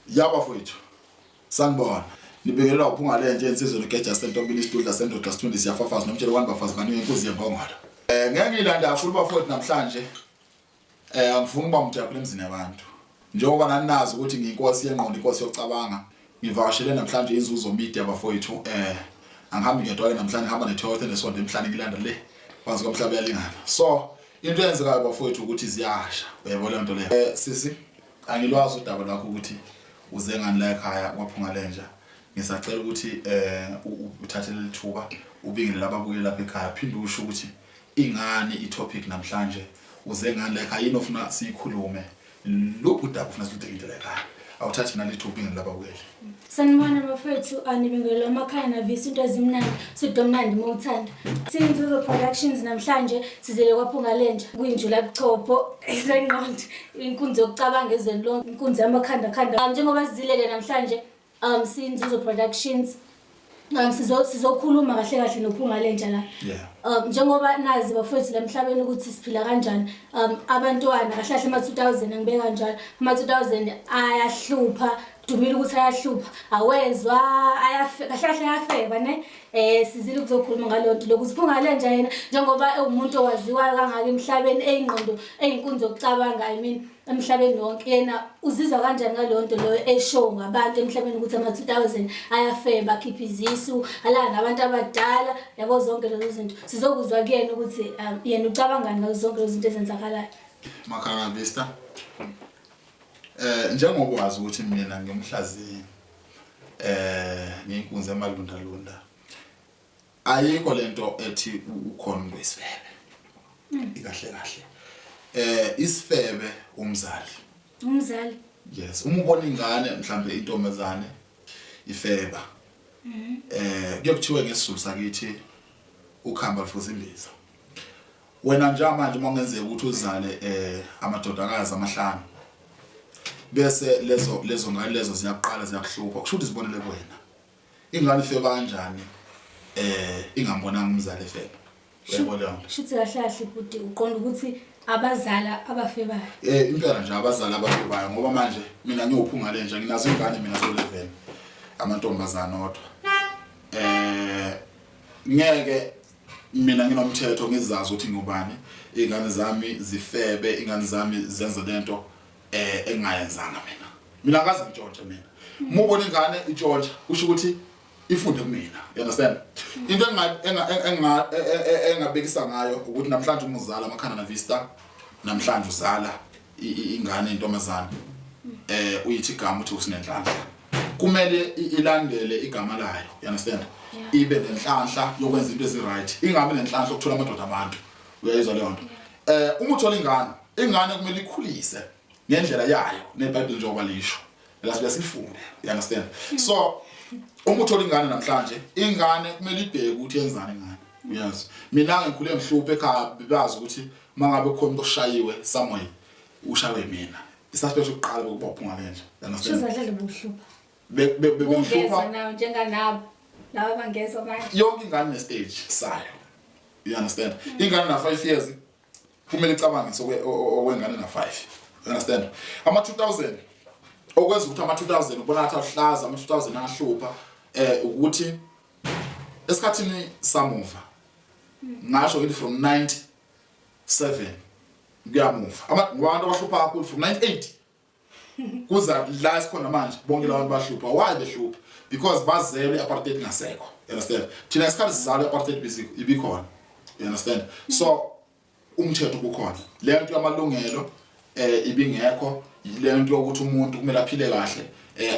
Ya bafowethu. Sanibona. Nibingelelwa uphunga lentshe insizwe nogeja sentombini isidudla sendoda sithundi siyafafaza nomtshelo wani bafazi baningi inkuzi yembongolo. Eh ngeke ngilanda kakhulu bafowethu namhlanje. Eh angifuni ukuba mjabu emzini yabantu. Njengoba naninazi ukuthi ngiyinkosi yengqondo inkosi yokucabanga. Ngivakashele namhlanje inzuzo media bafowethu eh angihambi ngedwa ke namhlanje ngihamba neToyota nesonto emhlane ngilanda le. Phansi komhlaba uyalingana. So into eyenzekayo bafowethu ukuthi ziyasha. Uyayibona lento leyo. Eh sisi Angilwazi udaba lwakho ukuthi uze ngani la ekhaya kwaphunga lenja. Ngisacela ukuthi eh uthathe leli thuba ubingelele ababukeli lapha ekhaya phinde usho ukuthi ingani i-topic namhlanje uze ngani la ekhaya yini ofuna siyikhulume luphi udaba ofuna siludingide la ekhaya awuthathi nali thuba ubingelele ababukeli. Sanibona bafethu, anibingelele amakhaya navisa into ezimnandi, sido mnandi uma uthanda. Sinzuzo Productions namhlanje sizele kwaphunga lenja kwinjula buchopho isengqondo inkunzi yokucabanga ezweni lonke inkunzi yamakhanda khanda. Njengoba sizilele namhlanje Sinzuzo Productions sizokhuluma kahle kahle nophunga lenja la. Njengoba nazi bafethu la emhlabeni ukuthi siphila kanjani abantwana kahle kahle ama-2000 angibeka kanjalo ama-2000 ayahlupha dumile ukuthi ayahlupha awezwa kahle kahle ayafeba ne sizile ukuzokhuluma ngaleyo nto lokuthi phunga lenja yena njengoba ewumuntu owaziwayo kangaka emhlabeni eyingqondo eyinkunzi yokucabanga I mean emhlabeni wonke yena uzizwa kanjani ngaleyo nto leyo eshow ngabantu emhlabeni ukuthi ama-2000 ayafeba akhipha izisu alala nabantu abadala yabo zonke lezo zinto sizokuzwa kuyena ukuthi yena ucabangani ngazo zonke lezo zinto ezenzakalayo. Makhaya Vista njengoba wazi ukuthi mina ngimhlaziyi ngiyinkunzi emalundalunda ayikho lento ethi ukhona umuntu wesifebe ikahle kahle isifebe umzali Umzali. Yes, uma ubona ingane mhlambe intombazane ifeba kuye kuthiwe ngesiZulu sakithi ukhamba lufuza imbiza. Wena njengamanje uma kungenzeka ukuthi uzale amadodakazi amahlanu bese lezo lezo ngane lezo ziyaqala ziyakuhlupha kusho ukuthi zibonele kuwena. Ingane ifeba kanjani ingambonanga umzali efeba? Uyayibona leyo nto? Shuthi kahle kahle bhuti uqonda ukuthi abazali abafebayo. Impela nje abazali abafebayo ngoba manje mina ngiwuphunga lenja nginazo ingane mina zo 11 amantombazana odwa. Ngeke mina nginomthetho ngizazi ukuthi ngubani ingane zami zifebe ingane zami zenze lento engayenzanga mina. Mina akaze ngitshontshe mina. Uma ubona ingane itshontsha kusho ukuthi ifunde kumina. You understand? Into engabekisa ngayo ukuthi namhlanje uma uzala amakhanda na Vista namhlanje uzala ingane intombazana uyithi igama uthi usinenhlanhla kumele ilandele igama layo. You understand? Ibe nenhlanhla yokwenza into ezi right ingabi nenhlanhla yokuthola amadoda abantu. Uyayizwa leyo nto? Uma uthola ingane ingane kumele ikhulise ngendlela yayo neBhayibheli njengoba lisho la sibe sifunde. You understand? So uma uthola ingane namhlanje ingane kumele ibheke ukuthi yenzani ingane. Uyazi mina ngikhule ngihluphe ekhaya bebazi ukuthi mangabe khona umuntu oshayiwe somewhere ushawe mina. Isasuspect sokuqala bekuba uphunga lenja. You understand? Shuza dlala buhlupha. Bengihlupha nayo njenganabo laba bangezwa manje. Yonke ingane ne stage sayo. You understand? Ingane na 5 years kumele icabange okwengane na 5. You understand? Ama 2000 okwenza ukuthi ama 2000 ubona ngathi ahlaza ama 2000 ahlupha ukuthi esikhathini samuva ngasho ngithi from 97 kuyamuva abantu abahlupha kakhulu from 98 kuza la sikhona manje bonke labantu bahlupha. Why behlupha? Because bazelwe apartheid ngasekho. You understand? Thina isikhathi sizalwe apartheid ibikhona. You understand? So umthetho ubukhona le nto yamalungelo ibingekho le nto yokuthi umuntu kumele aphile kahle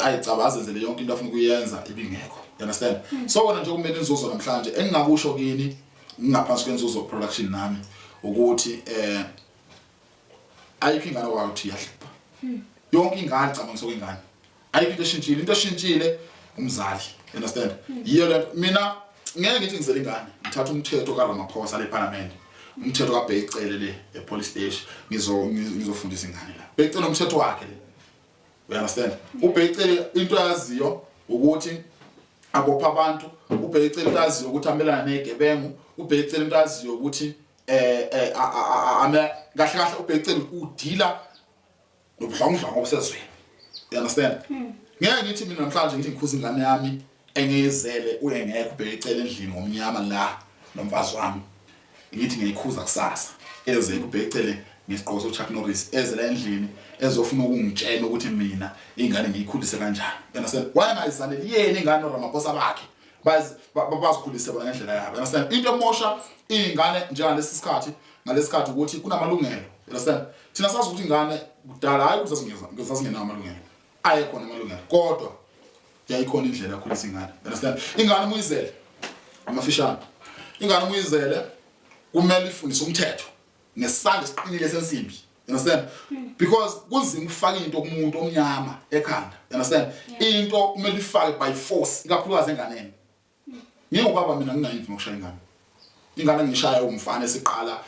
ayicabazenzele yonke into afuna ukuyenza ibingekho. You understand? So wena nje kumele inzuzo namhlanje engingakusho kini ngingaphansi kwenzuzo production nami ukuthi ayikho ingane okwakuthi iyahlupha. Yonke ingane cabangisa kwengane ayikho into eshintshile. Into eshintshile umzali. You understand? Yiyo le mina ngeke ngithi ngizele ingane ngithatha umthetho kaRamaphosa le parliament umthetho kaBheki le e police station ngizofundisa ingane la. Bheki umthetho wakhe le. You understand? uBheki into ayaziyo ukuthi abopha abantu, uBheki into aziyo ukuthi amelana nezigebengu, uBheki into aziyo ukuthi ame kahle kahle uBheki udila nobudlongudlongo obusezweni. You understand? Ngeke ngithi mina namhlanje ngithi ngikhuza ingane yami engiyizele uye ngekho ubheke icele endlini ngomnyama la nomfazi wami. Ngithi ngiyikhuza kusasa eze ubheke icele ngesigqoko soChuck Norris eze la endlini ezofuna ukungitshela ukuthi mina ingane ngiyikhulise kanjani. You understand? Wayengayizaleli yena ingane noRamaphosa bakhe. Bazikhulise bona ngendlela yabo. You understand? Into emosha ingane njengalesi sikhathi ngalesikhathi ukuthi kunamalungelo. You understand? Thina sazi ukuthi ingane kudala hayi ukuthi sasingenawo amalungelo. Ayekhona amalungelo kodwa yayikhona indlela yokukhulisa ingane. You understand? Ingane umuyizele amafishane. Ingane umuyizele kumele ifundise umthetho ngesandla esiqinile sensimbi. You understand? Because kunzima ukufaka into kumuntu omnyama ekhanda. You understand? Into kumele ifake by force ikakhulukazi enganeni. Ngingubaba mina ngingayimvi ngokushaya ingane. Ingane ngishaya umfana esiqala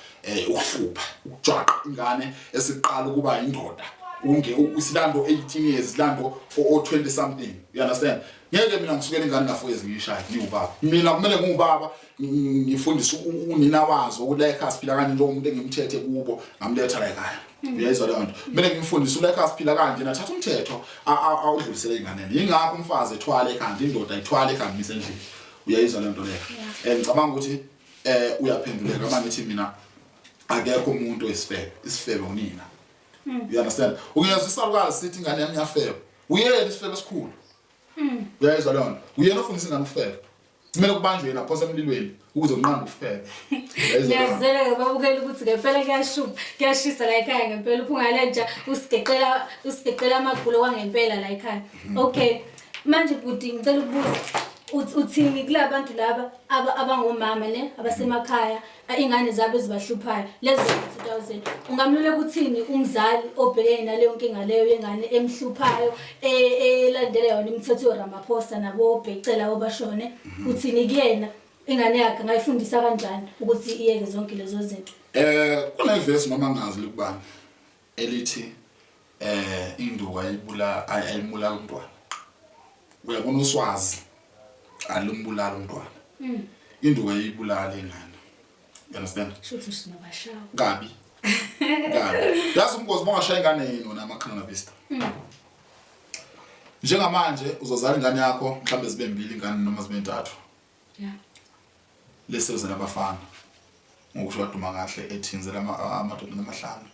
ukuhlupha, ukujwaqa ingane esiqala ukuba indoda. Unge usilando 18 years, silando o 20 something. You understand? Ngeke mina ngisukele ingane nga 4 years ngiyishaye ngiwubaba. Mina kumele ngiwubaba ngifundise unina wazo ukuthi la ekhaya siphila kanje njengoba umuntu engimthethe kubo ngamletha la ekhaya. Uyayizwa leyo nto. Kumele ngimfundise ula ekhaya siphila kanje nathatha umthetho awudlulisele enganeni. Yingakho umfazi ethwala ekhanda, indoda ithwala ekhanda mise endlini. Uyayizwa leyo nto leyo. Ngicabanga ukuthi uyaphenduleka uma ngithi mina akekho umuntu oyisifebe. Isifebe unina. You understand? Ungezwa isalukazi sithi ingane yami iyafeba. Uyena isifebe esikhulu. Uyayizwa leyo nto. Uyena ofundisa ingane ukufeba. Kumele kubanjwe yena phose emlilweni ukuze kunqande ukufeba. Ngiyazela-ke babukela ukuthi ngempela kuyashuba, kuyashisa la ekhaya ngempela uphunga lentsha usigeqela usigeqela amagulo kwangempela la ekhaya. Okay. Manje bhuti ngicela ukubuza uthini kulabantu laba abangomama ne abasemakhaya ingane zabo ezibahluphayo lezo 2000 ungamluleka uthini umzali obhekene naleyo nkinga leyo yengane emhluphayo elandela yona imithetho yoRamaphosa nabo Bhecela obashone uthini kuyena ingane yakhe angayifundisa kanjani ukuthi iyeke zonke lezo zinto? Kunevesi noma ngazi likubani elithi induku ayibula ayimulala umntwana. Uyabona uswazi alumbulala umntwana. Induku ayibulala ingane. You understand? Shuthi sinobashawa. Kabi. Kabi. Yazi umgozi bongashaya ingane yini wona amakhana vista. Njengamanje uzozala ingane yakho mhlambe zibe mbili ingane noma zibe ntathu. Yeah. Lesezela abafana. Ngokusho kwaduma kahle ethinzela amadoda amahlanu.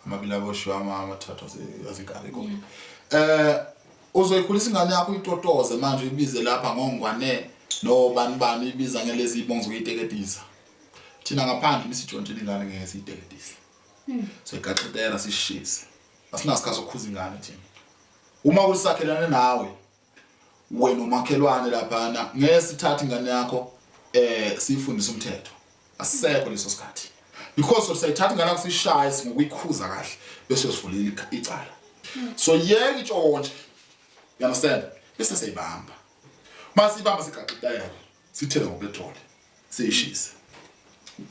Amabili aboshiwe amathathu azinkabi kodwa. Uzoyikhulisa ingane yakho uyitotoze manje uyibize lapha ngongwane nobani bani uyibiza ngelezi ibongo zokuyiteketisa. Thina ngaphandle misitshontshile ingane ngeke siyiteketise. So igaxetela sishise. Asinasikhathi sokukhuza ingane thina. Uma usakhelane nawe wena umakhelwane laphana ngeke sithathe ingane yakho siyifundise umthetho. Asisekho leso sikhathi. Because sisayithatha ingane yakho sishaye singokuyikhuza kahle bese sivulela icala. So yeke itshontshe. You understand? Bese siyibamba. Masibamba sigaxitayela sithele ngopetrol siyishise.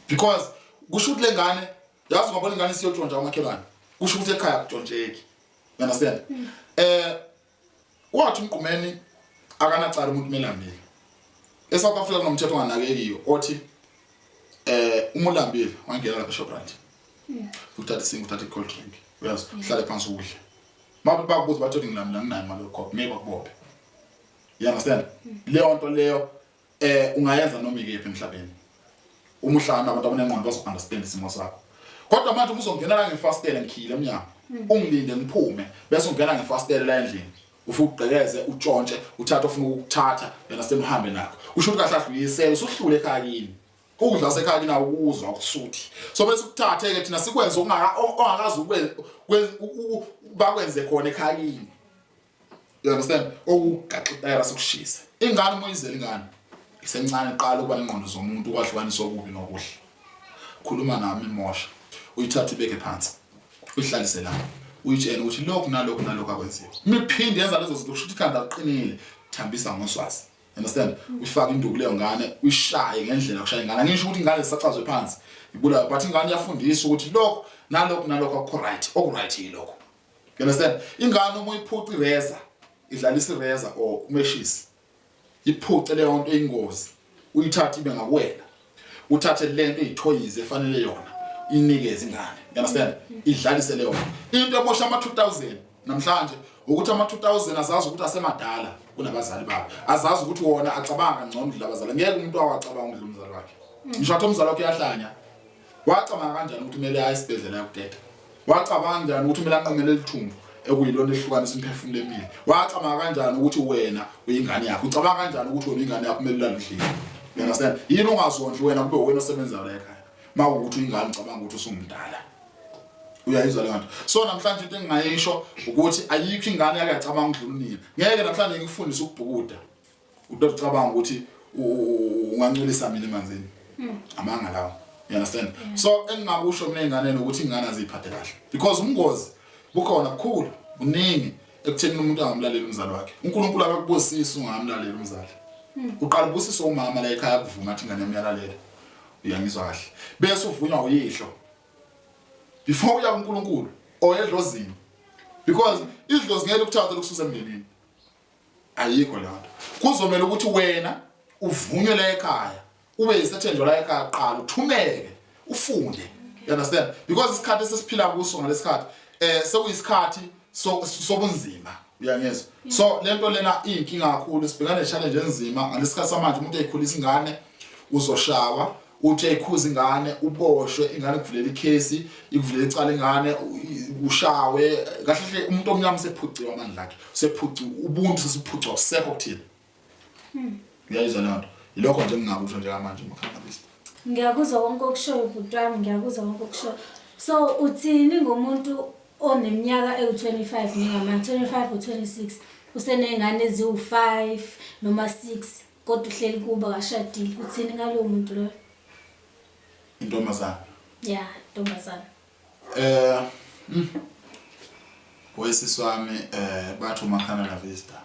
Because kusho ukuthi lengane yazi ngobona ingane isiyotshontsha umakhelwane. Kusho ukuthi ekhaya akutshontsheki. You understand? Wathi umgqumeni akanacala umuntu melambile. ESouth Africa kunomthetho onganakekiyo othi uma ulambile wangena lapha eShoprite. Uthatha isingu uthatha i-cold drink. Uyazi uhlale phansi udle. Mabe bakubuza bathi ngilambile anginayo imali yokukhokha ngeke bakubophe. You understand? Leyo nto leyo ungayenza noma ikephi emhlabeni. Uma uhlala nabantu abanengqondo bazo understand isimo sakho. Kodwa manje uma uzongena la ngefastela ngikhile emnyango. Ungilinde ngiphume bese ungena ngefastela la endlini. Ufike ugqekeze utshontshe uthathe ofuna ukukuthatha yena semuhambe nakho. Kusho ukuthi kahle kahle uyisele usuhlule ekhaya kini. Ukudla sekhaya kini awukuzwa ukusuthi. So bese ukuthathe ke thina sikwenze ongakazi bakwenze khona ekhaya kini. You understand? Okugaxitayela sokushisa. Ingane uma uyizela ingane isencane iqala ukuba nengqondo zomuntu ukwahlukanisa okubi nokuhle. Khuluma nami imosha. Uyithathe ibeke phansi. Uyihlalise la. Uyitshele ukuthi lokhu nalokhu nalokhu akwenziwa. Imiphinde yenza lezo zinto kusho ukuthi ikhanda liqinile. Thambisa ngoswazi. Understand? Uyifake induku leyo ngane, uyishaye ngendlela kushaya ingane. Angisho ukuthi ingane isacazwe phansi. Ibulawa but ingane iyafundiswa ukuthi lokhu nalokhu nalokhu akukho right. Oku right yilokho. You understand? Ingane uma uyiphuca ireza, idlalisa ireza or umeshisi. Iphuce leyo nto ingozi. Uyithathe ibe ngakuwena. Uthathe lento eyithoyize efanele yona. Inikeze ingane. You understand? Idlalise leyo. Into emosha ama 2000 namhlanje Ukuthi ama-2000 azazi ukuthi asemadala kunabazali babo, azazi ukuthi wona acabanga kangcono ukudlula abazali. Ngeke umuntu awacabanga ukudlula umzali wakhe. Ngisho athi umzali wakhe uyahlanya, wacabanga kanjani ukuthi kumele aye esibhedlela ayokuteta? Wacabanga kanjani ukuthi kumele anqumele lithumbu ekuyilona ehlukanisa imiphefumulo emibili? Wacabanga kanjani ukuthi wena uyingane yakhe? Ucabanga kanjani ukuthi wena uyingane yakho kumele ulale udlile? You understand? Yini ungazondli wena kube wena osebenzayo la ekhaya? Uma kuwukuthi uyingane ucabanga ukuthi usumdala. Uyayizwa leyo nto? So namhlanje into engingayisho ukuthi ayikho ingane yake yacabanga ukudlula unina. Ngeke namhlanje ngikufundise ukubhukuda. Utocabanga ukuthi ungancolisa mina emanzini. Amanga lawo. You understand? So engingakusho mina enganeni ukuthi ingane aziphathe kahle. Because umngozi bukhona bukhulu, buningi ekutheni umuntu angamlaleli umzali wakhe. uNkulunkulu akakubusisi ungamlaleli umzali. Uqala ubusiswe umama la ekhaya kuvuma athi ingane yami iyalalela. Uyangizwa kahle. Bese uvunywa uyihlo. Before uya kuNkulunkulu or edlozini. Because idlozi ngeke likuthathe lokususa emndenini. Ayikho leyo nto. Kuzomela ukuthi wena uvunywe la ekhaya, ube yisethenjwa la ekhaya kuqala, uthumeke, ufunde. You understand? Because isikhathi esesiphila kuso ngalesikhathi sekuyisikhathi sobunzima. Uyangizwa? So lento lena iyinkinga kakhulu, sibhekane ne-challenge enzima ngalesikhathi samanje. Umuntu eyikhulisa ingane uzoshawa, uthi ayikhuza ingane uboshwe, ingane ikuvulela ikhesi, ikuvulela icala ingane, ushawe. Kahle hle umuntu omnyama usephuciwe amandla akhe, usephuciwe ubuntu, sesiphucwa akusekho kuthina. Uyayizwa leyo nto? Yilokho nje engingakusho njengamanje, Makhanabisi. Ngiyakuzwa konke okushoyo bhuti wami, ngiyakuzwa konke okushoyo. So uthini ngomuntu oneminyaka ewu-25 njengamanje, 25 or 26, useney'ngane eziwu-5 noma 6, kodwa uhleli kubo akashadile? Uthini ngalowo muntu loyo? Intombazana? Ya, intombazana. Wesisi wami, bathi uMakhana la Vista.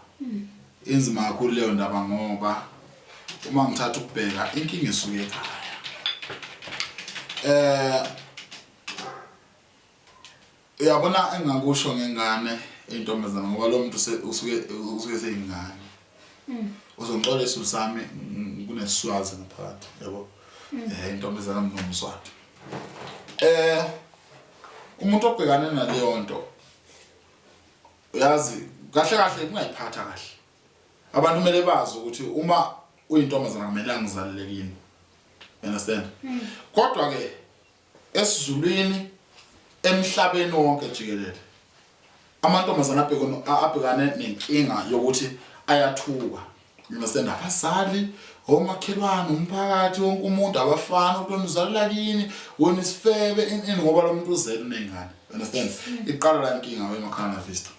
Inzima kakhulu leyo ndaba ngoba uma ngithatha ukubheka inkinga isuke ekhaya. Uyabona engakusho ngengane intombazana ngoba lo muntu usuke seyingane. Uzongixolela isizulu sami, kunesiswazi ngaphakathi, yabo. Intombazana nomswati. Umuntu obhekane naleyo nto uyazi kahle kahle kungayiphatha kahle. Abantu kumele bazi ukuthi uma uyintombazana kumele ngizalele kini. You understand? Kodwa ke esiZulwini, emhlabeni wonke jikelele, amantombazana abhekane nenkinga yokuthi ayathuka. You understand? Abazali, omakhelwane, umphakathi, wonke umuntu, abafana, ukuthi wena uzalela kini, wena isifebe, ini, ngoba lo muntu uzele uney'ngane. You understand? Iqala la inkinga wemakhaya Vista.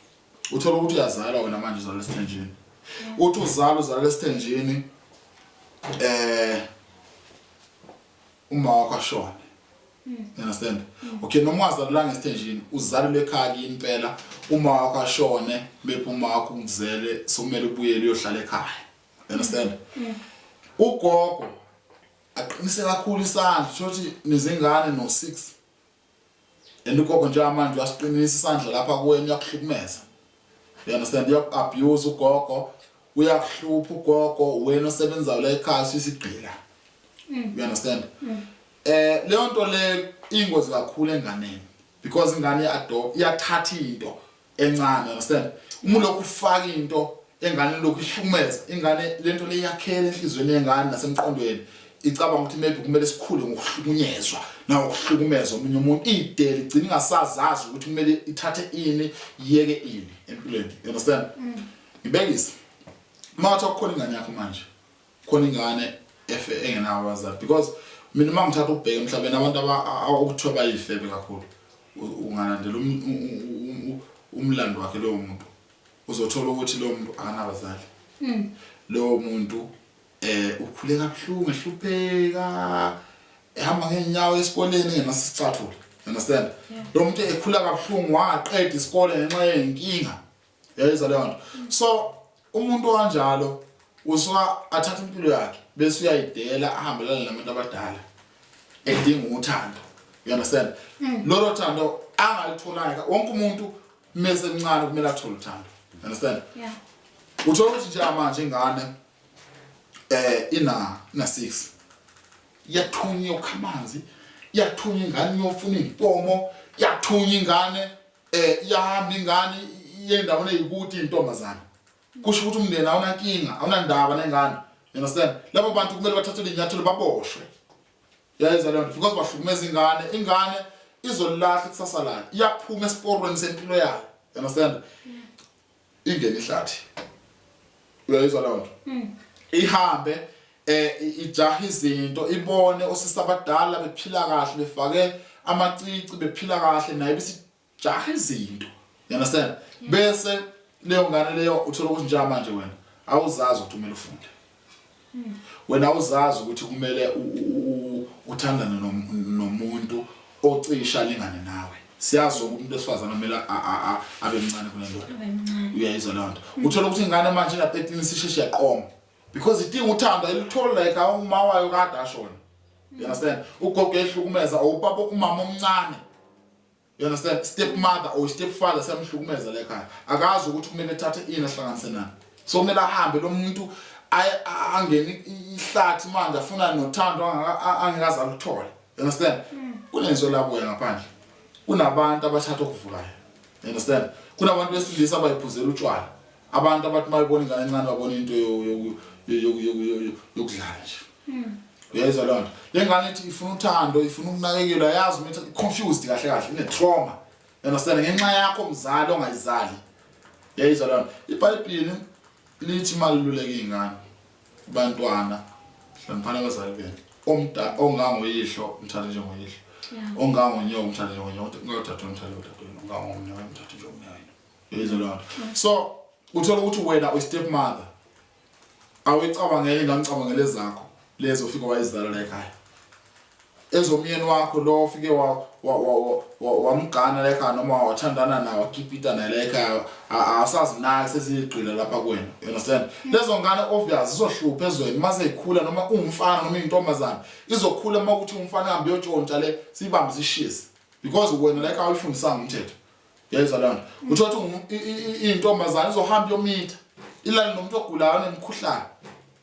Uthola ukuthi uyazala wena manje, uzala esithenjini. Uthi uzala, uzala esithenjini, uma wakho ashone. You understand? Okay, noma ungazalelanga esithenjini, uzalelwe ekhaya kini impela, uma wakho ashone, bephi uma wakho ungizele, sokumele ubuyele uyohlala ekhaya. You understand? Ugogo aqinise kakhulu isandla, ukuthi nizingane no 6. And ugogo njengamanje uyasiqinisa isandla lapha kuwena, uyakuhlukumeza. You understand? Uyaku-abuse ugogo, uyakuhlupha ugogo, wena osebenzayo la ekhaya usisigqila. You understand? Leyo nto le ingozi kakhulu enganeni because ingane adopt iyathatha into encane, you understand? Uma lokhu ufaka into engane lokhu ihlukumeza ingane, lento le iyakhela enhlizweni yengane nasemqondweni, icabanga ukuthi maybe kumele sikhule ngokuhlukunyezwa nangokuhlukumeza omunye umuntu. Idele igcina ingasazazi ukuthi kumele ithathe ini, iyeke ini empilweni. You understand? Ngibekise, uma kuthiwa kukhona ingane yakho manje, khona ingane efe engenawo abazali, because mina uma ngithatha ukubheka emhlabeni abantu okuthiwa bayifebe kakhulu, ungalandela umlando wakhe lowo muntu, uzothola ukuthi lowo muntu akanabazali. Lowo muntu ukhule kabuhlungu, ehlupheka, ehamba ngeenyawo esikoleni engenasicathulo. You understand? Lo muntu ekhula kabuhlungu, waqeda isikole ngenxa yenkinga. Uyayizwa leyo nto? So umuntu kanjalo usuka athatha impilo yakhe bese uyayidela, ahambelane nabantu abadala edinga uthando. You understand? Lolo thando angalitholanga, wonke umuntu mese emncane kumele athole uthando. You understand? Yeah. Uthola ukuthi njengamanje ingane ina 6 iyathunya ukhamanzi, iyathunya ingane iyofuna inkomo, iyathunya ingane, iyahamba ingane. iye endaweni eyikude intombazana, kusho ukuthi umndeni awunankinga, awunandaba nengane. You understand? Labo bantu kumele bathathelwe inyathelo, baboshwe. Yayenza leyo nto because bahlukumeza ingane. Ingane izolahla ikusasa layo, iyaphuma esiporweni sempilo yayo. You understand? Ingene ihlathi, uyayizwa leyo nto? Ihambe ijaha izinto, ibone osisi abadala bephila kahle, befake amacici, bephila kahle, naye bisijaha izinto. You understand? Bese leyo ngane leyo uthola ukuthi njengamanje wena awuzazi ukuthi kumele ufunde, wena awuzazi ukuthi kumele uthandane nomuntu ocisha lingane nawe. Siyazi ukuthi umuntu wesifazane kumele abe mncane kunendoda. Abe mncane. Uyayizwa leyo nto? Uthola ukuthi ingane manje ina 13 sisheshe yaqoma because idinga uthando, ayilitholi like uma wayo kade ashona. You understand? Ugogo ehlukumeza or ubaba, umama omncane. You understand? Step mother or step father siyamhlukumeza la ekhaya, akazi ukuthi kumele ethathe ini ahlanganise nani. So kumele ahambe lo muntu angene ihlathi manje, afuna nothando angekaze aluthole. You understand? Kunenzo labuya ngaphandle, kunabantu abathatha okuvulayo. You understand? Kunabantu besilisa abayiphuzela utshwala, abantu abathi mayibona ingane encane babona into yokudlala nje. Uyayizwa leyo nto? Le ngane ithi ifuna uthando, ifuna ukunakekelwa, yazi ukuthi confused kahle kahle, ine-trauma. You understand? Ngenxa yakho mzali ongayizali. Uyayizwa leyo nto? IBhayibheli lithi maluleka iy'ngane, bantwana, hloniphani abazali benu. Ongangoyihlo umthathe njengoyihlo, ongangonyoko umthathe njengonyoko, ungadadewenu umthathe njengodadewenu, ongangomnewenu umthathe njengomnewenu. Uyayizwa leyo nto? So uthola ukuthi wena uyi-step mother, awuyicabangeli ingane, ucabangele zakho lezo ufike wayizala la ekhaya, ezomyeni wakho lo ufike wamgana la ekhaya noma wathandana naye, wakipita naye la ekhaya, asazinaki, seziyigqila lapha kuwena. You understand? Lezo ngane obvious zizohlupha ezweni mase ikhula, noma uwumfana noma intombazana izokhula. Uma kuthi umfana ahambe uyotshontsha le, siyibambe sishise because wena la ekhaya uyifundisanga umthetho. Yayizwa leyo nto? Uthola ukuthi iy'ntombazane izohamba iyomitha, ilale nomuntu ogulayo onemkhuhlane.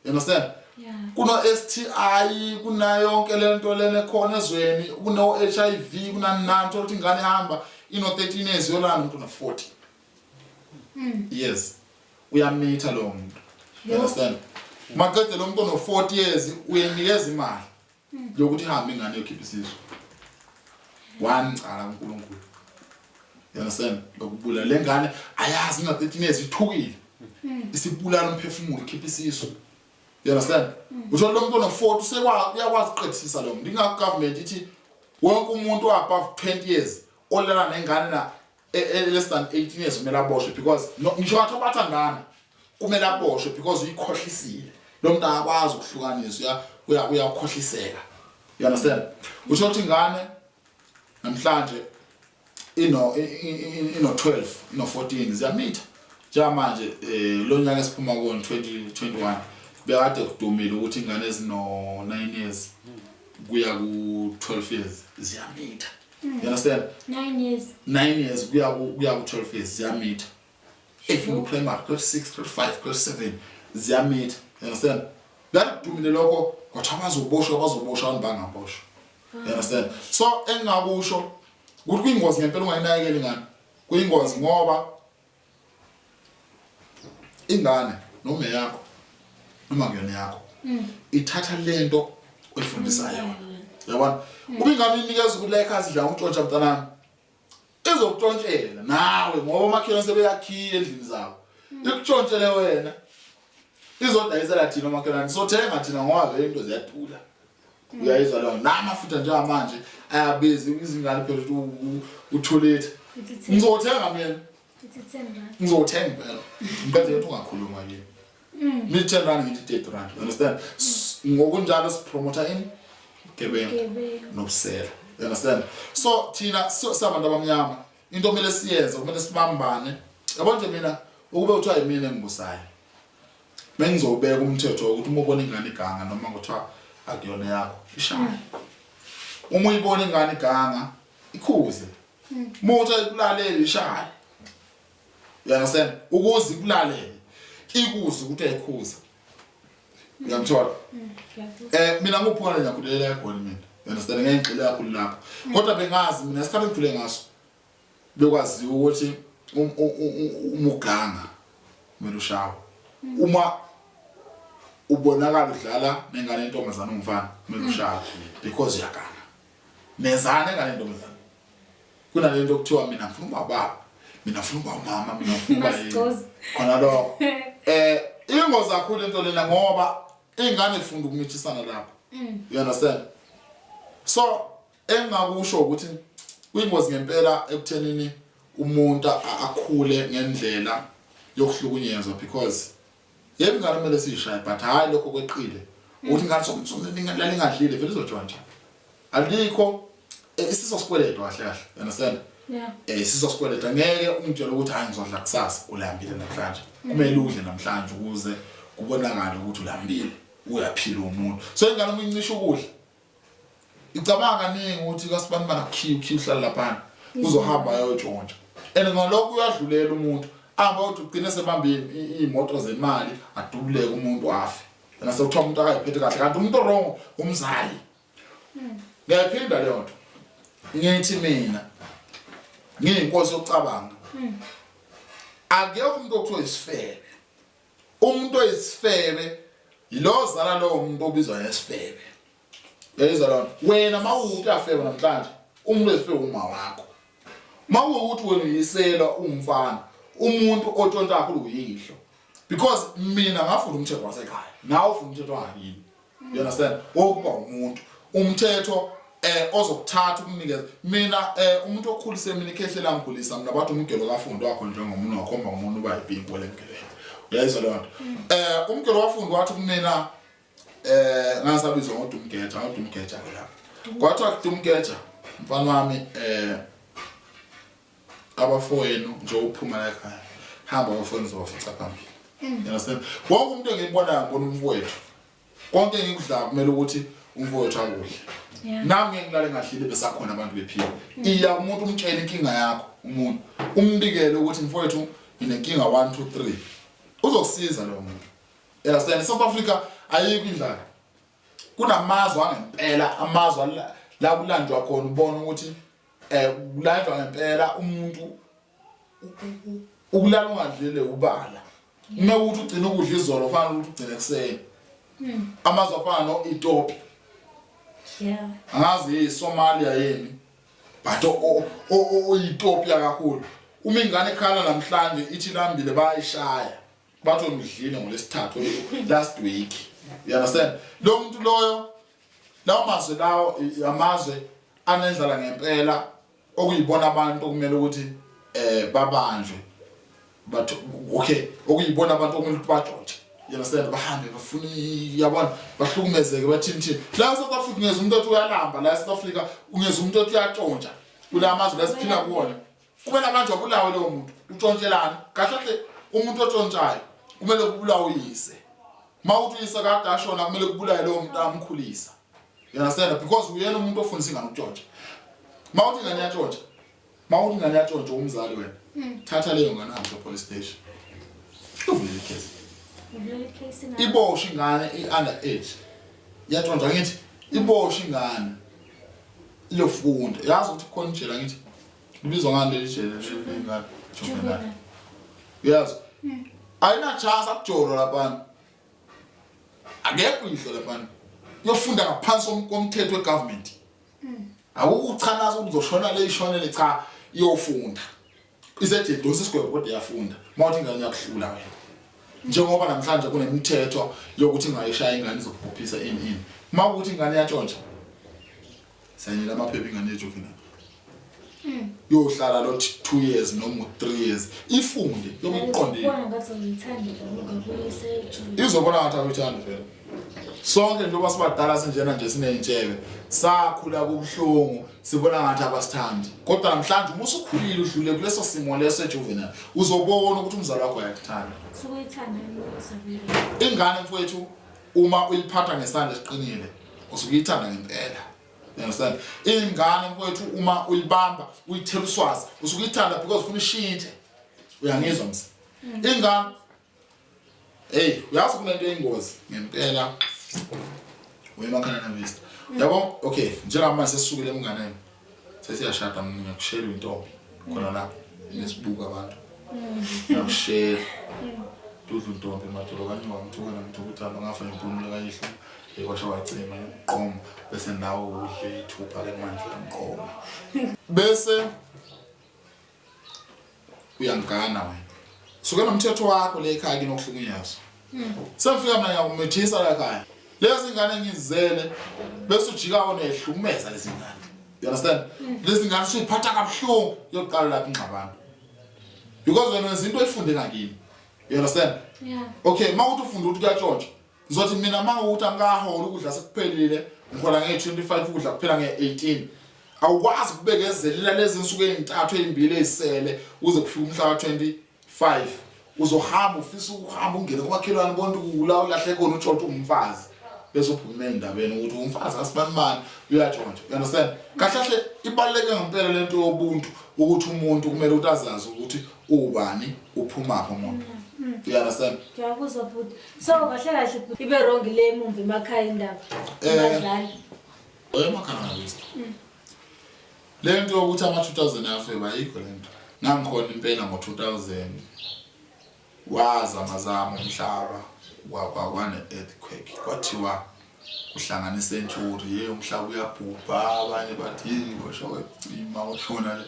You understand? Yeah. Kuno STI, kunayo yonke le nto lena ekhona ezweni, kuno HIV, kunani nani. Thola ukuthi ingane ihamba ino 13 years yolala nomuntu ono 40 years, uyamitha lowo muntu. You understand? Maqede lo muntu ono 40 years uyanikeza imali yokuthi ihambe ingane yokhipha isisu. One cala kuNkulunkulu. You understand? Lokubulala le ngane, ayazi ina 13 years, ithukile, isibulala umphefumulo, ikhipha isisu. You understand? Uthola lo muntu ono 40 usekwa uyakwazi ukuqedisisa lo muntu. Ingakho government ithi wonke umuntu above 20 years olala nengane na less than 18 years kumele aboshwe because no, ngisho ngathi abathandana kumele aboshwe because uyikhohlisile lo muntu, akakwazi ukuhlukanisa, uyakhohliseka. You understand? Usho ukuthi ingane namhlanje ino 12, ino 14, ziyamitha njengamanje. Lo nyaka esiphuma kuwo, 2021, bekade kudumile ukuthi ingane ezino 9 years kuya ku 12 years ziyamitha. You understand? 9 years. 9 years kuya ku 12 years ziyamitha. If you primary grade 6, grade 5, grade 7 ziyamitha. You understand? Bekudumile lokho, kwathi abazoboshwa, bazoboshwa, abantu bangaboshwa. You understand? So engingakusho ukuthi kuyingozi ngempela ungayinakekeli ingane. Kuyingozi ngoba ingane noma yakho noma kuyona yakho ithatha lento oyifundisayo yona. Yabona, uma ingane inikeza ukuthi la ekhaya sidla ukutshontsha, mntanami, izokutshontshela nawe ngoba omakhelwane sebeyakhiya endlini zabo. Ikutshontshele wena, izodayisela thina omakhelwane, sothenga thina ngoba vele into ziyadula. Uyayizwa leyo? Namafutha njengamanje ayabiza. Izingane phela ukuthi uthulethe Ithi 10. Ngizothenga mina. Ithi R10. Ngizothenga impela, ngicela ukuthi ungakhuluma kimi. Mithi R10, ngithi R30. You understand? Ngokunjalo sipromota ini? Ubugebengu Gebengu. nobusela. You understand? So thina sabantu abamnyama, into kumele siyenze, kumele sibambane. Yabo nje mina, ukube kuthiwa yimina engibusayo, bengizobeka umthetho wokuthi uma ubona ingane iganga, noma kuthiwa akuyona yakho, ishaye. Uma uyibona ingane iganga, ikhuze. Uma uthi ayikulaleli, ishaye. You understand? Ukuze ikulalele, ikuze ukuthi ayikhuza. Uyangithola? Ngiyakuzwa. Mina nguphona, ngiyakhulela eGoli mina. You understand? Ngeke ngigxile kakhulu lapho, kodwa bengazi mina isikhathi engikhule ngaso bekwaziwa ukuthi Umuganga kumele ushawe. Uma ubonakala udlala nengane yentombazana umfana, kumele ushawe because uyaganga. Nenzani engane yentombazana? Kunalento okuthiwa mina ngifuna ukuba baba, mina ngifuna ukuba umama, mina ngifuna ukuba yini. Masigcozi. Khona lokho. Ingozi kakhulu into lena ngoba ingane ifunda ukumithisana lapho. You understand? So engingakusho ukuthi kuyingozi ngempela ekuthenini umuntu akhule ngendlela yokuhlukunyezwa, because yebo, ingane kumele siyishaye, but hayi lokho kweqile ukuthi ingane lalingadlile vele izotshontsha. Alikho isiso sikweletu kahle kahle, you understand? Yeah. Isiso sikweletu. Angeke ungitshele ukuthi hayi, ngizodla kusasa, ulambile namhlanje. Kumele udle namhlanje ukuze kubonakale ukuthi ulambile, uyaphila umuntu. So ingane uma incisha ukudla, icabanga kaningi ukuthi kasibani bana kukhiya ukhiya, uhlala laphana, uzohamba ayotshontsha, and ngalokho uyadlulela umuntu, ahamba uthi ugcine sebambe iy'moto zemali, adubuleke umuntu, afe. Yena sekuthiwa umuntu akayiphethe kahle, kanti umuntu wrong umzali. Ngiyayiphinda leyo nto, ngithi mina ngiyinkosi yokucabanga, akekho umuntu okuthiwa isifebe. Umuntu oyisifebe yilo zala lowo muntu obizwa ngesifebe. Uyayizwa lona wena? Mawukuthi uyafeba namhlanje, umuntu oyisifebe uma wakho. Mawukuthi wena uyisela umfana, umuntu otshontsha kakhulu uyihlo, because mina ngafunda umthetho wasekhaya, nawe ufunda umthetho wangakini, you understand? Wokuba umuntu, umthetho ozokuthatha ukunikeza mina umuntu okhulise mina, ikhehle langikhulisa mina, bathi umgelo kafundo wakho njengomuntu wakhomba umuntu uba yipinki wele mgelweni. Uyayizwa leyo nto? Umgelo wafundo wathi kumina, ngasabizwa ngoDumgeja, ngoDumgeja ke lapho kwathiwa, "Dumgeja mfana wami, abafowenu nje uphuma la ekhaya, hamba, abafowenu uzobafica phambili." You understand? Wonke umuntu engiyibonayo, ngibona umfowethu. Konke engikudlayo kumele ukuthi umfowethu akudle. Nami ngeke ngilale ngadlile besakhona abantu bephila. Iya umuntu, umtshele inkinga yakho, umuntu umbikele ukuthi mfowethu, nginenkinga 1 2 3, uzokusiza lowo muntu. You understand? South Africa ayikho indlala. Kunamazwe angempela, amazwe la kulanjwa khona, ubona ukuthi kulanjwa ngempela. Umuntu ukulala ungadlile ubala, uma ukuthi ugcina ukudla izolo, ufana ukuthi ugcine ekuseni. Amazwe afana no-Ethiopia, angazi yiSomalia yini, but o-Ethiopia kakhulu, uma ingane ekhala namhlanje ithi lambile, bayayishaya, bathi udlile ngolesithathu last week. You understand? Lo muntu loyo, lawo mazwe lawo, amazwe anendlala ngempela, okuyibona abantu okumele ukuthi babanjwe, but okay, okuyibona abantu okumele ukuthi batshontshe, you understand? Bahambe bafuna, yabona, bahlukumezeke, bathini thini. La South Africa ungeza umuntu othi uyalamba, la South Africa ungeza umuntu othi uyatshontsha. Kula mazwe la siphila kuwona, kumele abantu abulawe lowo muntu. Utshontshelani kahle kahle? Umuntu otshontshayo kumele kubulawe uyise. Uma uthi uyise kade ashona, kumele kubulawe lowo muntu amkhulisa, you understand? Because uyena umuntu ofundisa ingane ukutshontsha. Uma uthi ingane iyatshontsha, uma uthi ingane iyatshontsha, umzali wena, thatha leyo ngane, uhambe police station, uvule icase. Uvulele icase ingane. Iboshwe ingane i-under age, iyatshontsha. Ngithi iboshwe ingane, iyofunda. Yazi ukuthi khona ijele, angithi libizwa ngani leli jele lengane? Juvenile. Juvenile. Uyazi, ayina chance, akujolo laphana, akekho ihlo laphana, uyofunda ngaphansi komthetho wegovernment. Akukuchanaza ukuthi uzoshona le, ishonele, cha, iyofunda isejele, donsa isigwebo, kodwa iyafunda. Uma uthi ingane iyakuhlula wena, njengoba namhlanje kunemithetho yokuthi ingayishaya ingane, izokubhophisa, ini ini, uma ukuthi ingane iyatshontsha, sayinela amaphepha ingane yejuvenile, yohlala lo 2 years noma 3 years, ifunde yokuqondile. Ubona ngathi awuyithandi ungabuyise ejulile. Izobona ngathi awuyithandi vele. Sonke njengoba sibadala sinjena nje, siney'ntshebe, sakhula kubuhlungu, sibona ngathi abasithandi, kodwa namhlanje uma usukhulile, udlule kuleso simo leso ejuvenile, uzobona ukuthi umzali wakho ayakuthanda. Sukuyithanda usabile. Ingane mfowethu, uma uyiphatha ngesandla esiqinile, usuke uyithanda ngempela, you understand? Ingane mfowethu, uma uyibamba uyithela uswazi, usuke uyithanda because ufuna ishintshe. Uyangizwa mse? Ingane, hey, uyazi kunento eyingozi ngempela wemakhana navista, yabo. Okay, njengamanje sesisukile emnganeni, sesiyashada, mina ngiyakushela intombi khona la. Nesibuka abantu. Ngiyakushare. Dudlu ntombi madolo kanyoka ngithuka namthuka uthando ngafa ngempumulo kayihlo. Ekwasho wacima ngiqoma bese nawe udle ithupha ke manje ngiqoma. Bese uyangigana wena. Suke nomthetho wakho le ekhaya kinokuhlukunyezwa. Sefika mina ngiyakumithisa la ekhaya. Lezi ngane engizele bese ujika wona ehlukumeza lezi ngane. You understand? Lezi ngane usuyiphatha kabuhlungu yokuqala lapha ingxabano. Because wena wenza into oyifunde ngakini. You understand? Yeah. Okay, mawuthi ufunda ukuthi kuyatshontsha. Ngizothi mina mawukuthi angikaholi ukudla sekuphelile, ngihola nge-25 ukudla kuphela nge-18. Awukwazi ukubekezelela lezi nsuku ezintathu ezimbili ezisele uze kufike umhla ka-25. Uzohamba ufisa ukuhamba ungene kumakhelwane bonke kula ulahle khona utshontshe umfazi. Bese uphuma endabeni ukuthi umfazi kasibanibani uyatshontsha. You understand? Kahle kahle ibaluleke ngempela lento yobuntu ukuthi umuntu kumele ukuthi azazi ukuthi ubani uphumaphi umuntu. You understand? Ngiyakuzwa bhuti. So kahle kahle bhuti ibe wrong le emumva emakhaya indaba. Eh. Abazali. Emakhaya ngakithi. Le nto yokuthi ama-2000 afeba ayikho le nto. Ngangikhona impela ngo-2000 wazamazama umhlaba kwane-earthquake kwathiwa kuhlangana i-century ye umhlaba uyabhubha abanye bathi yeyi kwasha kwacima kwashona le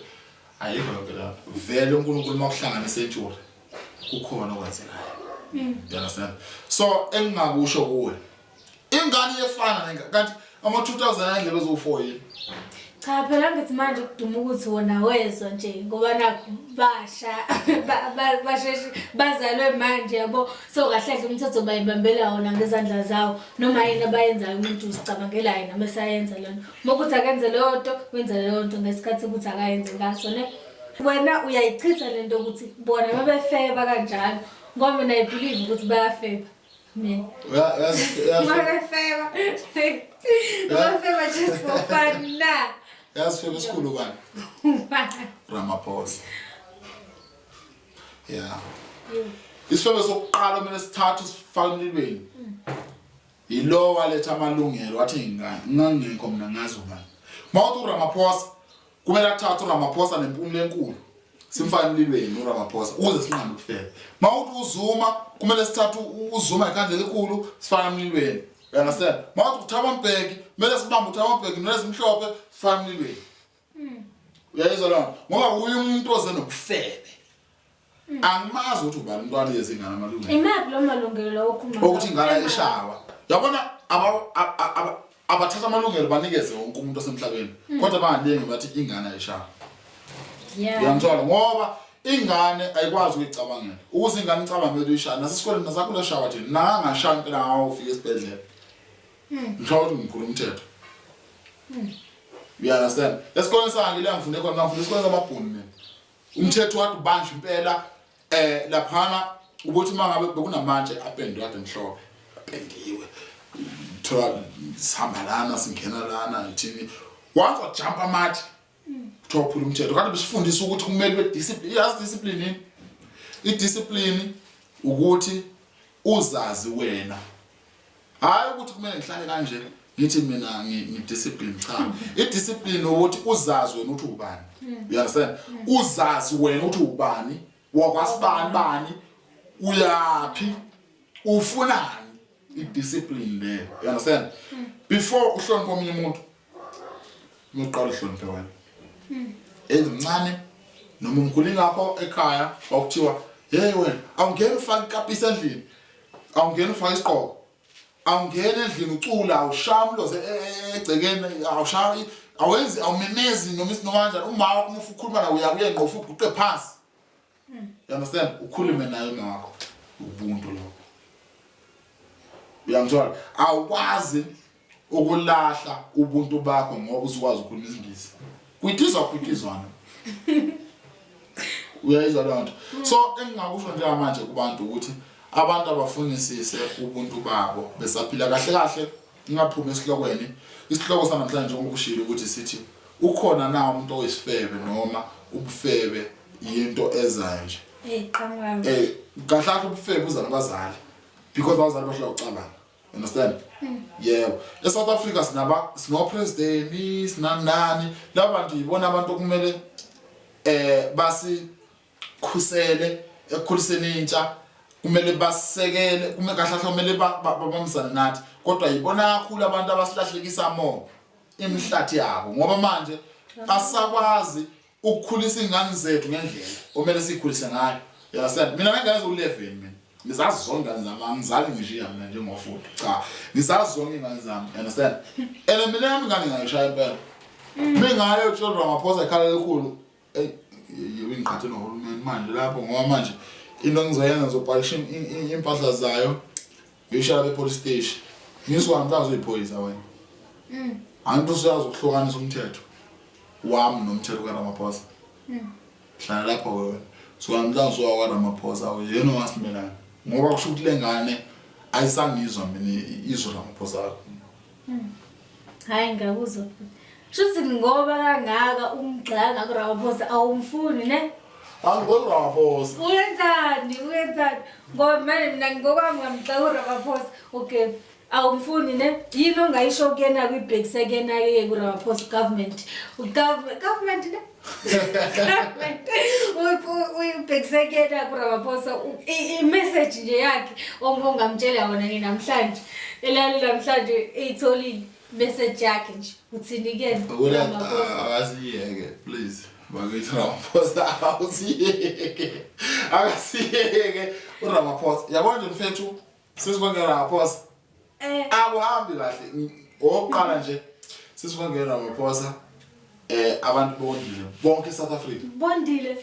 ayikho yonke lapho vele uNkulunkulu uma kuhlangana i-century kukhona okwenzekayo. You understand? So engingakusho kuwe ingane iyefana nengane kanti ama-2000 ayindlela eziwu-4 yini? Cha phela ngithi manje kuduma ukuthi wona wezwa nje ngoba nakho basha basheshe bazalwe manje yabo so kahle kahle umthetho bayibambela wona ngezandla zawo noma yini abayenzayo umuntu uzicabangela yena mase ayenza lona uma kuthi akenze leyo nto wenza leyo nto ngesikhathi ukuthi akayenze ngaso ne wena uyayichitha lento ukuthi bona babefeba kanjalo ngoba mina I believe ukuthi bayafeba mina. Babefeba babefeba just for fun na. Yazi sifebe esikhulu bani? Ramaphosa. Yeah. Isifebe sokuqala kumele sithathe sifake emlilweni. Yilo waletha amalungelo wathi ngingani ngangekho mina ngazi ubani. Mawuthi uRamaphosa kumele athathe uRamaphosa nempumulo enkulu. Simfake emlilweni uRamaphosa ukuze sinqande ukufeba. Mawuthi uZuma kumele sithathe uZuma ikhandlela elikhulu sifake emlilweni. You understand? Mawuthi uThabo Mbeki kumele sibambe uThabo Mbeki nelezimhlophe sifake emlilweni. Uyayizwa lona? Ngoba uye umuntu oze nobufebe. Angimazi ukuthi ubani umntwana yezingane amalungelo. Imaphi lo malungelo lawo okhuluma Ukuthi ingane ishawa. Yabona abathatha amalungelo banikeze wonke umuntu osemhlabeni. Kodwa bangalingi bathi ingane ayishawa. Uyangithola ngoba ingane ayikwazi ukuyicabangela. Ukuze ingane icabange uyishaya nasesikoleni nasakhula shawa nje nangashaya impela ngawo ufika esibhedlela. Ngisho ukuthi ngikhuluma umthetho. You understand? Esikoleni sangi la ngifunde khona ngifunda esikoleni samabhunu mina. Umthetho wathi ubanjwe impela laphana ukuthi mangabe bekunamatshe apendwe kade emhlophe apendiwe. Thola sihamba lana singena lana ithini. Once wajump amatshe kuthiwa uphula umthetho. Kanti besifundisa ukuthi kumele ube discipline. Yazi discipline yini? I-discipline ukuthi uzazi wena. Hayi ukuthi kumele ngihlale kanje ngithi mina ngi-discipline cha. I-discipline ukuthi uzazi wena ukuthi ubani. You understand? Uzazi wena ukuthi ubani, wakwasibani bani, uyaphi, ufunani. I-discipline leyo. You understand? Before uhloniphe omunye umuntu, uyoqala uhloniphe wena. Ezimncane noma umkhulu ingakho ekhaya kwakuthiwa hey wena awungeni ufake ikapisi endlini. Awungeni ufake isigqoko. Awungeni endlini ucula awushaya umlozi egcekeni awushaya awenzi awumemezi noma isinoma kanjani uma wakho uma ukhuluma nawe uyakuye ngqo futhi uguqe phansi. You understand? Ukhulume naye uma wakho. Ubuntu lokho. Uyangithola? Awukwazi ukulahla ubuntu bakho ngoba uzukwazi ukukhuluma isiNgisi. Kwitizwa kwitizwana. Uyayizwa leyo nto. So engingakusho njengamanje kubantu ukuthi abantu abafunisise ubuntu babo besaphila kahle kahle ngingaphumi esihlokweni. Isihloko sanamhlanje njengoba ushilo ukuthi sithi ukhona na umuntu oyisifebe noma ubufebe yinto ezayo nje. Qhamuka. Kahle kahle ubufebe uza nabazali because abazali bahlala ukucabanga. Understand? Yebo. ESouth Africa sinaba sino president sinanani labantu yibona abantu okumele basi basikhusele ekukhuliseni intsha, kumele basekele, kumele kahle kahle kumele babambisane nathi, kodwa yibona kakhulu abantu abasilahlekisa more imihlathi yabo, ngoba manje asakwazi ukukhulisa iy'ngane zethu ngendlela omele siyikhulise ngayo. You understand? Mina ngengane ziwu-11, mina ngizazi zonke ingane zami, angizali ngishiya mina njengofuthi, cha, ngizazi zonke iy'ngane zami, you understand? And mina yami ingane ngayishaya impela mingayo tshela Ramaphosa ikhala elikhulu. Eyi, yebo, ingiqhathe nohulumeni manje lapho, ngoba manje into engizoyenza, ngizopakisha iy'mpahla zayo, ngiyishiya lapha e-police station, ngisuka namhlanje uyiphoyisa wena. Angithi usuyazi ukuhlukanisa umthetho wami nomthetho kaRamaphosa. Hlala lapho wena, suka namhlanje usuka kwaRamaphosa, yena owasimelana, ngoba kusho ukuthi le ngane ayisangizwa mina, izwe Ramaphosa akho. Hayi, ngiyakuzwa. Shuthi ngoba kangaka umgxanga kuRamaphosa, awumfuni ne? Angikho Ramaphosa. Uyenzani? Uyenzani? Ngoba manje mina ngokwami ngamgxeka uRamaphosa. Okay. Awumfuni ne? Yini ongayisho kuyena, kuyibhekise kuyena-ke kuRamaphosa government? Government ne? Government. Uyibhekise kuyena kuRamaphosa i-message nje yakhe ongamtshela yona nje namhlanje. Elali namhlanje eyitholile message yakhe nje. Uthini kuyena? Ukuthi Ramaphosa. Akasiyeke please, bakithi, Ramaphosa akasiyeke, akasiyeke uRamaphosa. Yabona nje mfethu, sesikwangena Ramaphosa, akuhambi kahle. Okokuqala nje, sesikwangena Ramaphosa, abantu bondile bonke eSouth Africa. Bondile.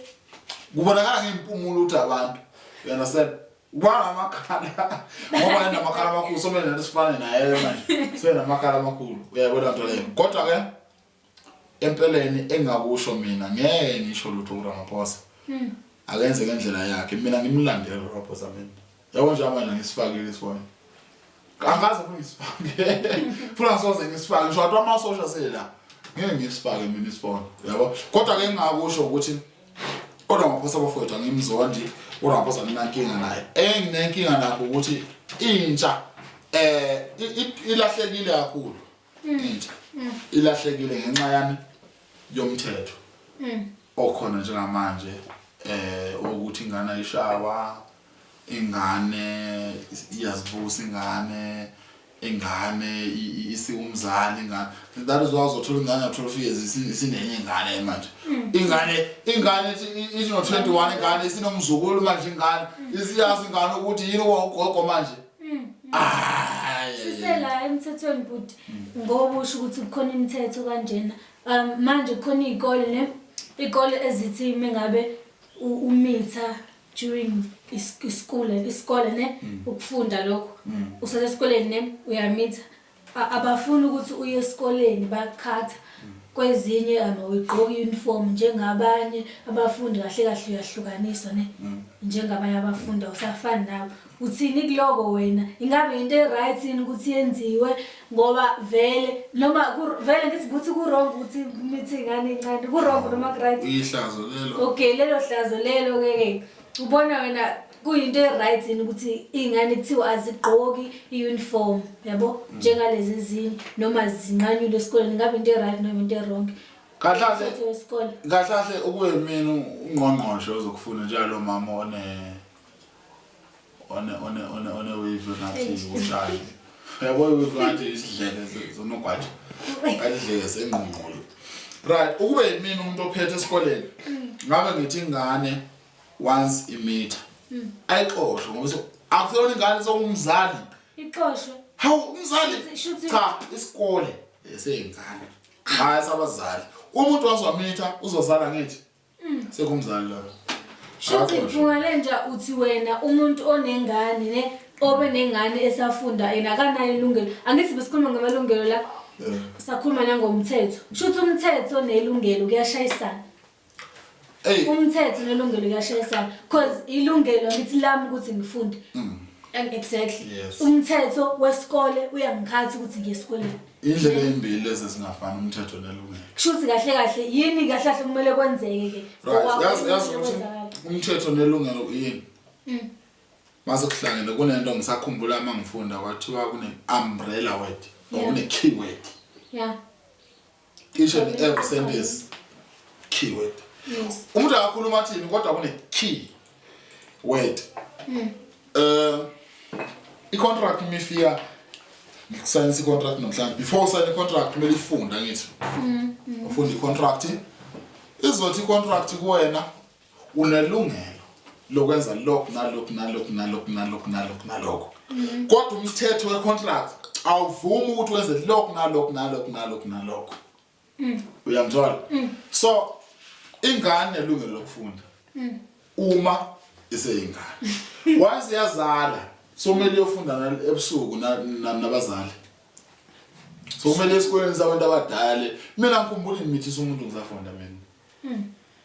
Kubonakala ngempumulo ukuthi abantu, you understand, kwanamakhala, ngoba enamakhala amakhulu, somele nathi sifane naye manje, senamakhala amakhulu, uyayibona nto leyo. Kodwa ke empeleni engakusho mina, ngeke ngisho lutho kuRamaphosa, akenze ngendlela yakhe. Mina ngimlandela uRamaphosa mina, yabo nje manje ngisifakile isifone, angaze futhi ngisifake, futhi angisoze ngisifake, ngisho wathi amasosha sela, ngeke ngisifake mina isifone, yabo. Kodwa ke ngingakusho ukuthi uRamaphosa bafowethu, angimzondi uRamaphosa, anginankinga naye. Enginenkinga nakho ukuthi intsha ilahlekile kakhulu, intsha ilahlekile ngenxa yami yomthetho okhona njengamanje, ukuthi ingane ayishawa, ingane iyazibusa, ingane isiwumzali ingane. That is why uzothola ingane ya 12 years isinenye ingane manje, ingane ithi no 21, ingane isinomzukulu manje, ingane isiyazi ingane ukuthi yini ugogo manje. Ay. Sisela emthethweni bhuti, ngoba usho ukuthi kukhona imithetho kanjena, manje kukhona iy'kole ne iy'kole ezithi mengabe umitha during isikole ne, ukufunda lokho, usasesikoleni ne, uyamitha, abafuni ukuthi uye esikoleni, bakukhatha kwezinye, awuyigqoki i-uniform njengabanye abafundi, kahle kahle uyahlukaniswa ne njengabanye abafundi, awusafani nabo. Uthini kuloko wena? Ingabe into e-right yini ukuthi yenziwe? Ngoba vele noma vele ngithi ukuthi ku-wrong ukuthi mithi ingane encane, ku-wrong noma ku-right? Ihlazo lelo. Okay, lelo hlazo lelo ke ke ubona wena kuyinto e-right yini ukuthi iy'ngane kuthiwa azigqoki i-uniform, yabo, njengalezi ezinye, noma zinqanyulwe esikoleni? Ngabe into e-right noma into e-wrong? Kahle kahle, Umthetho wesikole. Kahle kahle, ukube mina ungqongqoshe ozokufuna njalo mama one weave ngathi utshani, uyabo, weave ngathi isidleke zonogwaja, ayidleke sengqongqolo, right? Ukube mina umuntu ophethe esikoleni, ngabe ngithi ingane once imitha ayixoshwe, ngoba akuseyona ingane, sewumzali. Ixoshwe. Hawu, umzali. Shuthi Cha, isikole eseyingane, hayi sabazali. Umuntu wazomitha uzozala, ngithi sekumzali lapho. Shuthi Akaxoshwe. Mpungalenja, uthi wena umuntu onengane ne, obe nengane esafunda, yena akanayo ilungelo? Angithi besikhuluma ngamalungelo la? Sakhuluma nangomthetho. Shuthi umthetho nelungelo kuyashayisana. Ey. Umthetho nelungelo kuyashayisana, cause ilungelo ngithi lami ukuthi ngifunde. And exactly. Umthetho wesikole uyangikhathi ukuthi ngiye esikoleni. Indlela ezimbili lezi ezingafani, umthetho nelungelo. Kushuthi kahle kahle yini kahle kahle kumele kwenzeke ke? Right. Ngoba Yazi kumele ukuthi kwenzakale. umthetho nelungelo yini mase kuhlangene. Kunento ngisakhumbula uma ngifunda, kwathiwa kune umbrella word or kune keyword. Each and every sentence, keyword. Umuntu akakhuluma athini, kodwa kune key word. I-contract mifika, ngikusayinisa i-contract namhlanje. Before usayine i-contract kumele ifunde, angithi? Ufunda i-contract, izothi i-contract kuwena unelungelo lokwenza lokhu nalokhu nalokhu nalokhu nalokhu nalokhu nalokhu, kodwa umthetho we-contract awuvumi ukuthi wenze lokhu nalokhu nalokhu nalokhu nalokhu. Uyangithola? So ingane nelungelo lokufunda uma iseyingane. Once yazala, so kumele iyofunda ebusuku nabazali, so kumele esikoleni sabantu abadala. Mina ngikhumbula imithisa umuntu ngisafunda mina.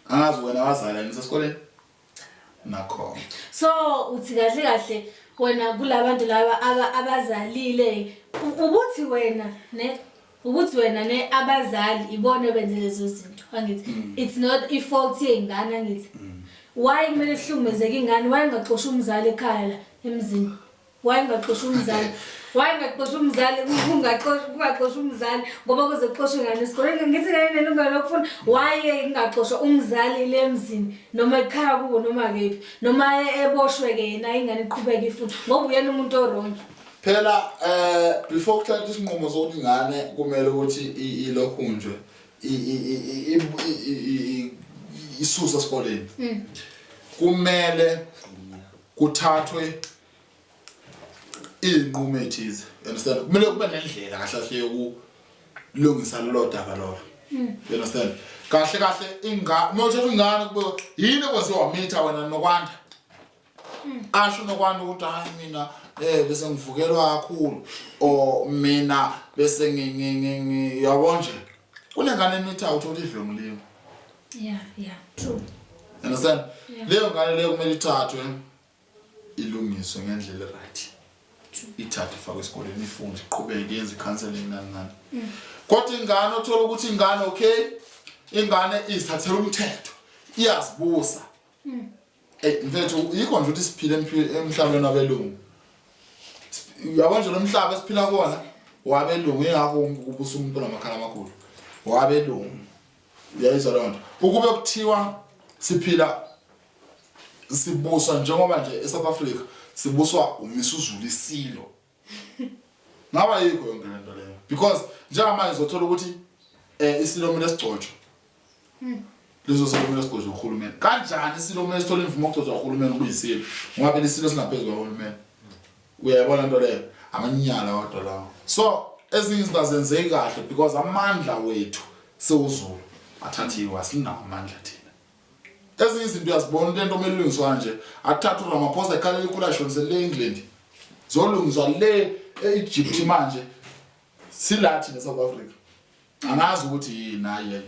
Angazi wena wazala yini sesikoleni nakho. So uthi kahle kahle wena kulabantu laba abazalile, ukuthi wena ne ukuthi wena ne abazali ibona benze lezo zinto, angithi? It's not i-fault yey'ngane, angithi? Why kumele kuhlukumezeke ingane? Why ingaxoshi umzali ekhaya la emzini? Why ingaxoshi umzali? Why ingaxoshi umzali? Kungaxoshi umzali ngoba kuze kuxoshwe ingane esikoleni. Ngithi ingane inelungelo lokufunda. Why ingaxoshwa umzali le emzini noma ekhaya kubo noma kephi, noma eboshwe-ke yena, ingane iqhubeke ifunde ngoba uyena umuntu o-wrong? Phela before kuthatha isinqumo sokuthi ingane kumele ukuthi ilokhu nje isuswe esikoleni, kumele kuthathwe iy'nqumo ey'thize, you understand? Kumele kube nendlela kahle kahle yokulungisa lolo daba lolo, you understand? Kahle kahle uma uthatha ingane, kube yini ekwenziwa wamitha wena Nokwanda? Asho Nokwanda ukuthi hayi, mina bese ngivukelwa kakhulu, or mina bese yabo nje kunengane emitha, uthola idlwenguliwe. Yeah, true. Understand? Yeah. Leyo ngane leyo kumele ithathwe ilungiswe ngendlela right, ithathwe ifakwe esikoleni, ifunde, iqhubeke, yenze i-counseling nani nani. Kodwa ingane othola ukuthi ingane, okay, ingane izithathela umthetho, iyazibusa. Mfethu, yikho nje ukuthi siphile emhlabeni wabelungu. Uyabo nje lo mhlaba esiphila kuwona wabelungu, ingakho kubusa umuntu onamakhala amakhulu wabelungu. Uyayizwa leyo nto? Ukube kuthiwa siphila sibuswa njengoba nje eSouth Africa sibuswa uMisuzulu isilo, ngaba yikho yonke lento leyo, because njengamanje uzothola ukuthi isilo kumele sigcotshwe. Leso silo kumele sigcotshwe uhulumeni. Kanjani isilo kumele sithole imvume yokugcotshwa uhulumeni kuyisilo, ngoba phela isilo singaphezulu kwahulumeni? Uyayibona into leyo? Amanyala kodwa lawo. So ezinye izinto azenzeki kahle because amandla wethu sewuzulu athathiwe, asinawo amandla thina. Ezinye izinto uyazibona into kumele ilungiswa kanje, athathe uRamaphosa ekhala elikhulu ashonise le England, zolungiswa le e-Egypt. Manje silathi ne-South Africa, angazi ukuthi yini. Hayi,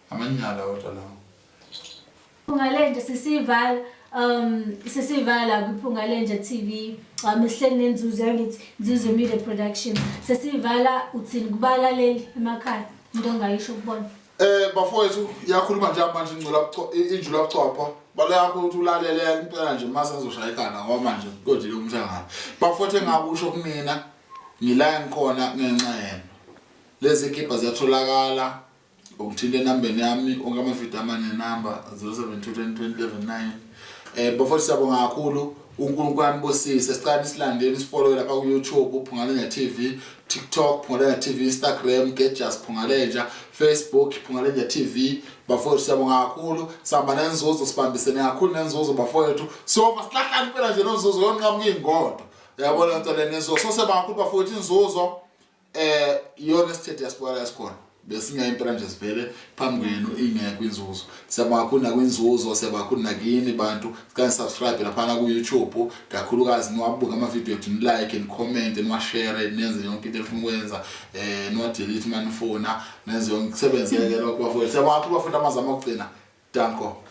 amanyala kodwa lawo. Phungalenja sesivala, sesivala kwiPhungalenja TV. Sihleli neNzuzo, yangithi Nzuzo Media Production. Sesivala, uthini kubalaleli emakhaya, into ongayisho kubona? Bafowethu, iyakhuluma nje manje injula buchopho. Bale yakho ukuthi ulalele impela nje mase ngizoshaya ikhanda ngoba manje kodile umhlangano. Bafowethu, engakusho kumina, ngila ngikhona ngenxa yena. Lezi kipha ziyatholakala ungithinta enambeni yami, onke amavidiyo amane namba 072 20 11 9. Bafowethu, siyabonga kakhulu, uNkulunkulu anibusise. Sicela nisilandele, sifollow lapha ku YouTube Phungalenja TV, TikTok Phungalenja TV, Instagram Gejas Phungalenja, Facebook Phungalenja TV. Bafowethu, siyabonga kakhulu. Sihamba nenzuzo, sibambisene kakhulu nenzuzo bafowethu. Siyova sihlahlana impela nje nonzuzo, yonqamuka ingodo. Uyabona into le nenzuzo. So siyabonga kakhulu bafowethu, inzuzo iyona esithethe yasibona esikhona, besingayi impela nje sivele phambi kwenu ingekho inzuzo. Siyabonga kakhulu nakwinzuzo, siyabonga kakhulu nakini bantu. Sicela subscribe laphana ku-YouTube kakhulukazi, niwabuke amavidiyo ethu, ni-like, ni-comment, niwashare, nenze yonke into efuna ukwenza, niwa-delete uma nifuna, nenze yonke kusebenzeke lokho bafowethu. Siyabonga kakhulu bafowethu, amazama okugcina, danko.